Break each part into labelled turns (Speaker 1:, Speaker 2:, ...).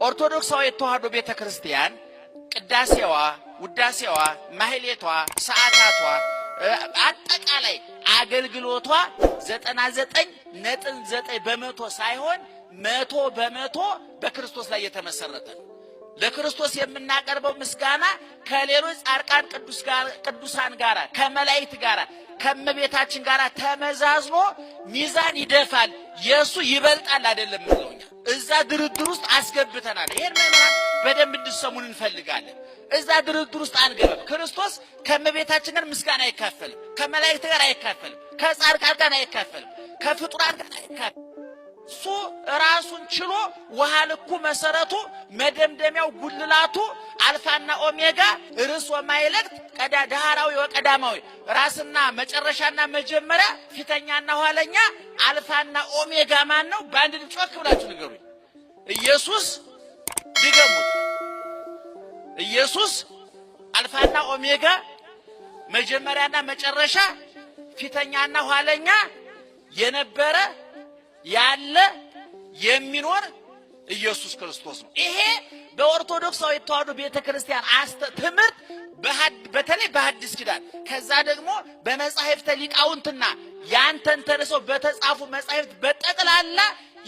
Speaker 1: ኦርቶዶክሳዊ ተዋሕዶ ቤተ ክርስቲያን ቅዳሴዋ፣ ውዳሴዋ፣ ማህሌቷ፣ ሰዓታቷ፣ አጠቃላይ አገልግሎቷ 99.9% ሳይሆን 100% በክርስቶስ ላይ የተመሰረተ ነው። ለክርስቶስ የምናቀርበው ምስጋና ከሌሎች ጻድቃን ቅዱሳን ጋራ፣ ከመላእክት ጋራ፣ ከእመቤታችን ጋራ ተመዛዝኖ ሚዛን ይደፋል። የእሱ ይበልጣል አይደለም የምንለው እኛ። እዛ ድርድር ውስጥ አስገብተናል። ይሄን ምዕመናን በደንብ እንድሰሙን እንፈልጋለን። እዛ ድርድር ውስጥ አንገባም። ክርስቶስ ከእመቤታችን ጋር ምስጋና አይካፈልም፣ ከመላእክት ጋር አይካፈልም፣ ከጻድቃን ጋር አይካፈልም፣ ከፍጡራን ጋር አይካፈልም። እሱ ራሱን ችሎ ውሃ ልኩ መሰረቱ መደምደሚያው ጉልላቱ አልፋና ኦሜጋ ርዕስ ወማይለክት ቀዳ ዳህራዊ ወቀዳማዊ ራስና መጨረሻና መጀመሪያ ፊተኛና ኋለኛ አልፋና ኦሜጋ ማን ነው? በአንድ ድምፅ ጮክ ብላችሁ ንገሩኝ። ኢየሱስ። ድገሙት። ኢየሱስ አልፋና ኦሜጋ፣ መጀመሪያና መጨረሻ፣ ፊተኛና ኋለኛ፣ የነበረ፣ ያለ፣ የሚኖር ኢየሱስ ክርስቶስ ነው። ይሄ በኦርቶዶክሳዊ ተዋሕዶ ቤተክርስቲያን ትምህርት በተለይ በሐዲስ ኪዳን፣ ከዛ ደግሞ በመጻሕፍተ ሊቃውንትና ያንተን ተርሰው በተጻፉ መጻሕፍት በጠቅላላ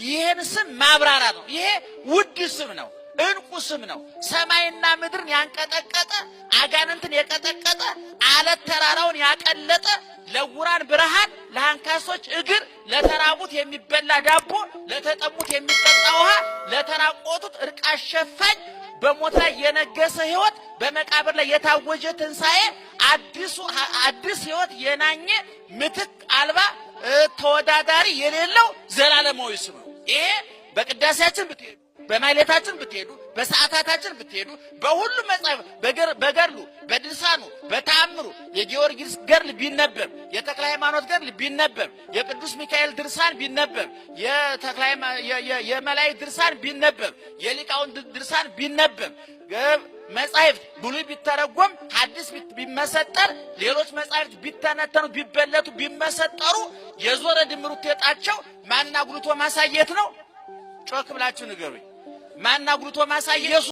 Speaker 1: ይህን ስም ማብራራት ነው። ይሄ ውድ ስም ነው። እንቁ ስም ነው። ሰማይና ምድርን ያንቀጠቀጠ፣ አጋንንትን የቀጠቀጠ፣ አለት ተራራውን ያቀለጠ፣ ለዕውራን ብርሃን፣ ለአንካሶች እግር፣ ለተራቡት የሚበላ ዳቦ፣ ለተጠሙት የሚጠጣ ውሃ፣ ለተራቆቱት እርቃን ሸፋኝ፣ በሞት ላይ የነገሰ ሕይወት፣ በመቃብር ላይ የታወጀ ትንሣኤ፣ አዲስ ሕይወት የናኘ፣ ምትክ አልባ፣ ተወዳዳሪ የሌለው ዘላለማዊ ስም ነው። ይሄ በቅዳሴያችን ብትሄዱ፣ በማህሌታችን ብትሄዱ፣ በሰዓታታችን ብትሄዱ፣ በሁሉም መጽሐፍ፣ በገድሉ፣ በድርሳኑ፣ በተአምሩ፣ የጊዮርጊስ ገድል ቢነበብ፣ የተክለ ሃይማኖት ገድል ቢነበብ፣ የቅዱስ ሚካኤል ድርሳን ቢነበብ፣ የተክለ የመላእክት ድርሳን ቢነበብ፣ የሊቃውንት ድርሳን ቢነበብ፣ መጻሕፍት ብሉይ ቢተረጎም፣ ሐዲስ ቢመሰጠር፣ ሌሎች መጻሕፍት ቢተነተኑ፣ ቢበለቱ፣ ቢመሰጠሩ የዞረ ድምር ውጤታቸው ማን አጉልቶ ማሳየት ነው? ጮክ ብላችሁ ንገሩኝ። ማን አጉልቶ ማሳየት?